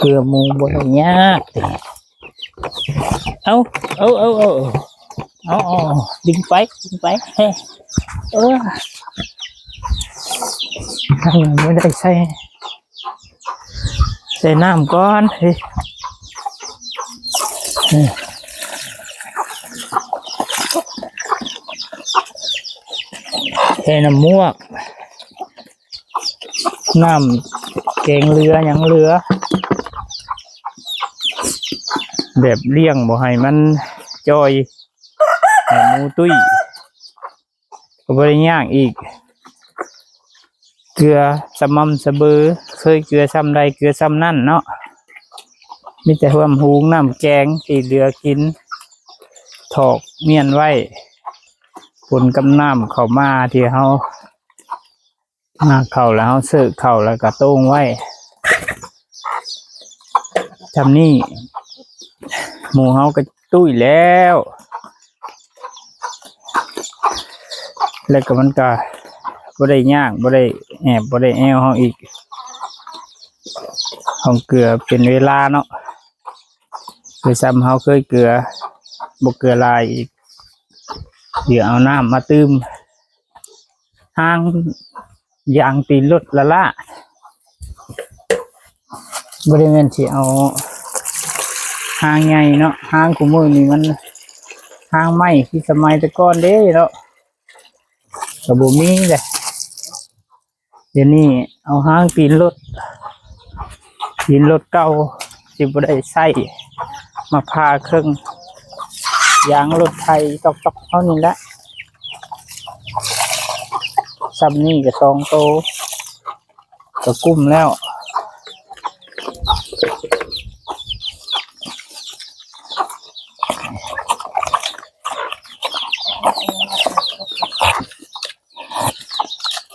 ເກືອໝູບໍ່ໄດ້ຍາກຕິ. ເອົາ ເອົາ ເອົາ ເອົາ ເອົາ ດຶງໄປ ດຶງໄປ ເອີ ບໍ່ໄດ້ໃສ່ ໃສ່ນ້ຳກ່ອນ ເອີ ໃສ່ນ້ຳໝວກ. ນ້ຳແກງເຫຼືອຫຍັງເຫຼືອ ແບບລ້ຽງບໍ່ໃຫ້ມັນຈ່ອຍ ໃຫ້ໝູຕຸ້ຍ ກໍບໍ່ໄດ້ຍາກອີກ. ເກືອສະໝ່ຳສະເໝີ ເຄີຍເກືອຊ່ຳໃດເກືອຊ່ຳນັ້ນເນາະ. ມີແຕ່ຮ່ວມຫຸງນ້ຳແກງທີ່ເຫຼືອກິນ ຖອກມ້ຽນໄວ້ ປົນກັບນ້ຳເຂົ້າມາທີ່ເຮົາ ໝາກເຂົ້າແລ້ວເຮົາເສີກເຂົ້າແລ້ວກໍໂຕ່ງໄວ້ຊ່ຳນີ້ ໝູເຮົາກໍຕຸ້ຍແລ້ວ ແລ້ວກໍມັນກໍບໍ່ໄດ້ຍາກ ບໍ່ໄດ້ແອບ ບໍ່ໄດ້ແອວເຮົາອີກ ຂອງເກືອເປັນເວລາເນາະ ຄືຊ່ຳເຮົາເຄີຍເກືອ ບໍ່ເກືອຫຼາຍອີກ ດຽວເອົານ້ຳມາຕື່ມ. ຫາງຢາງຕີນລົດລ້າໆ ບໍ່ໄດ້ແມ່ນຊິເອົາຫາງໃຫຍ່ເນາະ ຫາງຄູ່ມື້ນີ້ມັນຫາງໄມ້ຄືສະໄໝແຕ່ກ່ອນເດ້ເນາະ ກໍບໍ່ມີແຫຼະ. ດຽວນີ້ເອົາຫາງຕີນລົດ ຕີນລົດເກົ່າ ຊິບໍ່ໄດ້ໃຊ້ ມາຜ່າເຄິ່ງຢາງລົດໄຖຕອກໆເຮົານີ້ແຫຼະ. ຊ່ຳນີ້ກໍສອງໂຕ ກໍກຸ້ມແລ້ວ.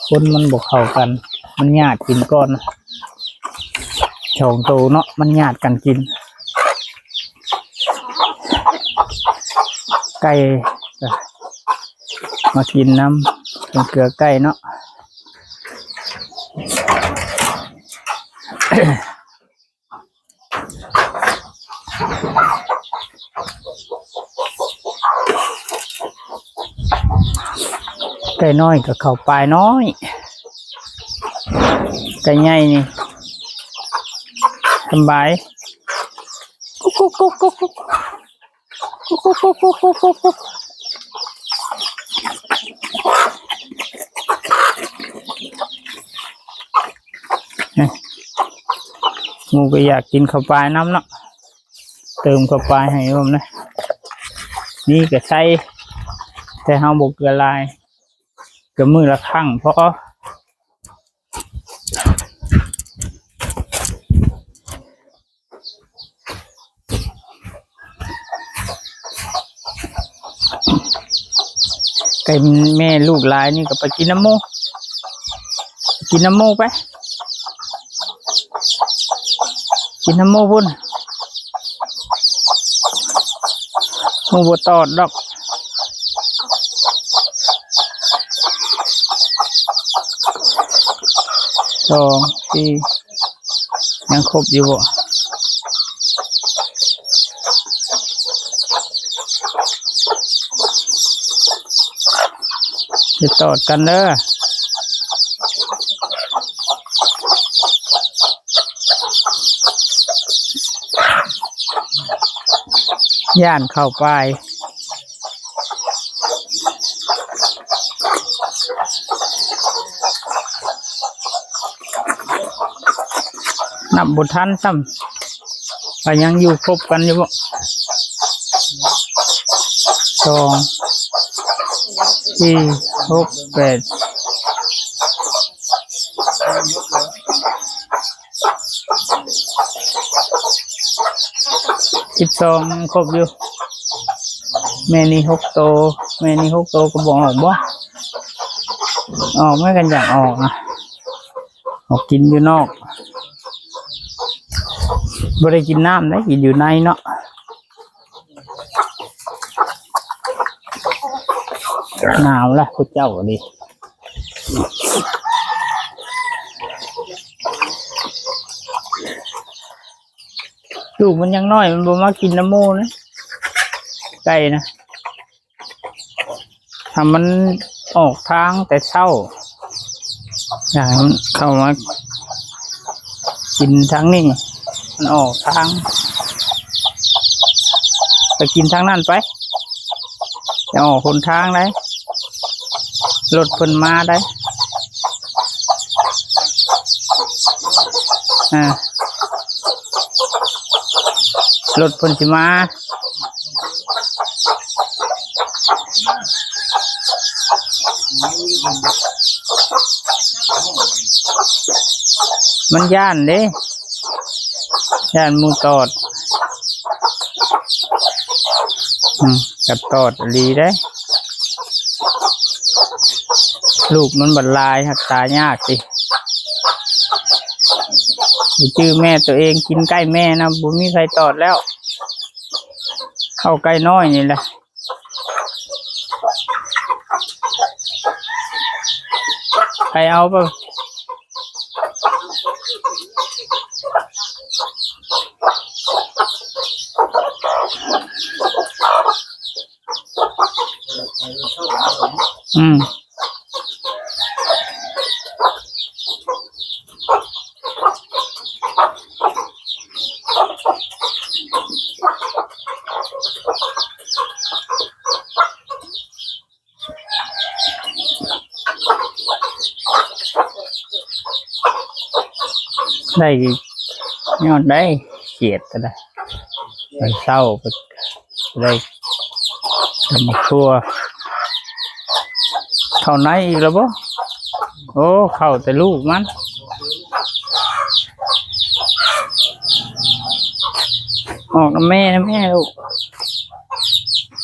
ຄົນມັນບໍ່ເຂົ້າກັນ ມັນຍາດກິນກ່ອນ ສອງໂຕເນາະ ມັນຍາດກັນກິນ. ໄກ່ ມາກິນນຳ ເປັນເກືອໄກ່ເນາະ. ໄກ່ນ້ອຍກໍເຂົ້າປາຍນ້ອຍ ໄກ່ໃຫຍ່ນີ້ສຳບາຍ ກຸກໆໆໆ. ໝູກໍຢາກກິນເຂົ້າປາຍນຳເນາະ ເຕີມເຂົ້າປາຍໃຫ້ເບິ່ງນະ. ນີ້ກໍໃສ່ ແຕ່ເຮົາບໍ່ເກືອຫຼາຍ ກໍມື້ລະຄັ້ງພໍ. ໄກ່ແມ່ລູກຫຼາຍນີ້ກໍໄປກິນນຳໝູ່ ກິນນຳໝູ່ໄປ ກິນນຳໝູ່ພຸ້ນ ໝູ່ບໍ່ຕອດດອກ. ສອງ ສີ່ ຍັງຄົບຢູ່ບໍ່? ຢ່າຕອດກັນເດີ ຢ້ານເຂົ້າປາຍ. ນັບບໍ່ທັນຊ້ຳ ວ່າຍັງຢູ່ຄົບກັນຢູ່ບໍ່? ສອງ ສີ່ ຫົກ ແປດ ສິບສອງ ຍັງຄົບຢູ່. ແມ່ນີ້ຫົກໂຕ ແມ່ນີ້ຫົກໂຕກໍບໍ່ອອກບໍ່? ອອກ ມັນກໍຢາກອອກນະ ອອກກິນຢູ່ນອກ ບໍ່ໄດ້ກິນນ້ຳເດ້ ກິນຢູ່ໃນເນາະ. ໜາວລະ ພວກເຈົ້ານີ້. ລູກມັນຍັງນ້ອຍ ມັນບໍ່ມາກິນນຳໝູ່ນະ ໄກ່ນະ. ຖ້າມັນອອກທາງແຕ່ເຊົ້າ ຢ່າໃຫ້ມັນເຂົ້າມາກິນທາງນີ້ ມັນອອກທາງ ໄປກິນທາງນັ້ນໄປ ຈະອອກຫົນທາງໃດ ລົດເພິ່ນມາໃດ ອ່າ ລົດເພິ່ນຊິມາ. ມັນຢ້ານເດ້ ຢ້ານໝູ່ຕອດ ອືມ ກະຕອດອີ່ຫຼີເດ້. ລູກມັນບັດຫຼາຍ ຮັກສາຍາກຕິ ບໍ່ຈື່ແມ່ໂຕເອງ ກິນໃກ້ແມ່ນະ ບໍ່ມີໃຜຕອດແລ້ວ ເຂົ້າໄກ່ນ້ອຍນີ້ແຫຼະ ໃຜເອົາໄປ ອືມ. ໄດ້ຍ້ອນໄດ້ ຂຽດກໍໄດ້ ໄປເຊົ້າ ໄປ ໄດ້ ເປັນຄົວ ເຂົ້າໃນອີກແລ້ວບໍ່? ໂອ້ ເຂົ້າແຕ່ລູກມັນ ອອກນຳແມ່ ນຳແມ່ລູກ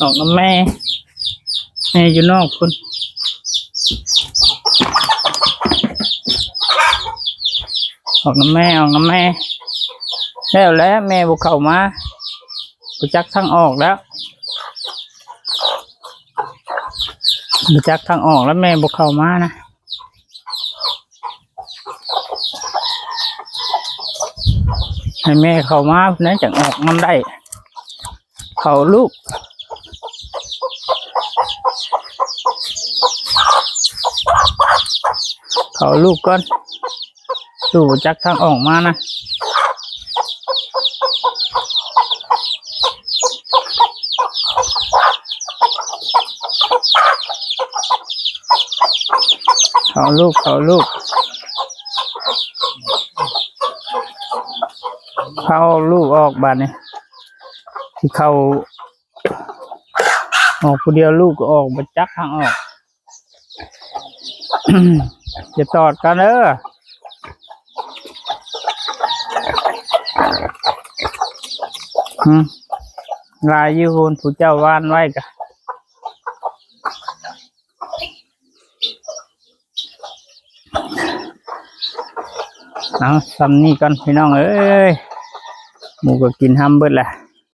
ອອກນຳແມ່ ແມ່ຢູ່ນອກພຸ້ນ ອອກນຳແມ່ ອອກນຳແມ່ ແລ້ວແຫຼະ ແມ່ບໍ່ເຂົ້າມາ ບໍ່ຈັກທາງອອກແລ້ວ ບໍ່ຈັກທາງອອກແລ້ວ ແມ່ບໍ່ເຂົ້າມານະ ໃຫ້ແມ່ເຂົ້າມາພຸ້ນນະ ຈັ່ງອອກນຳໄດ້ ເຂົ້າລູກ ເຂົ້າລູກກ່ອນ ລູກບໍ່ຈັກທາງອອກມານະ ເຂົ້າລູກ ເຂົ້າລູກ ເຂົ້າລູກອອກບາດນີ້ ຊິເຂົ້າ ອອກຜູ້ດຽວ ລູກກໍອອກ ບໍ່ຈັກທາງອອກ ຢ່າຕອດກັນເດີ ຫຶ ຫຼາຍຢູ່ພຸ້ນ ຜູ້ເຈົ້າຫວ່ານໄວ້ກະ ເອົາ ສ່ຳນີ້ກ່ອນພີ່ນ້ອງເອີຍ ໝູກໍກິນຫ້ຳເບິດແຫຼະ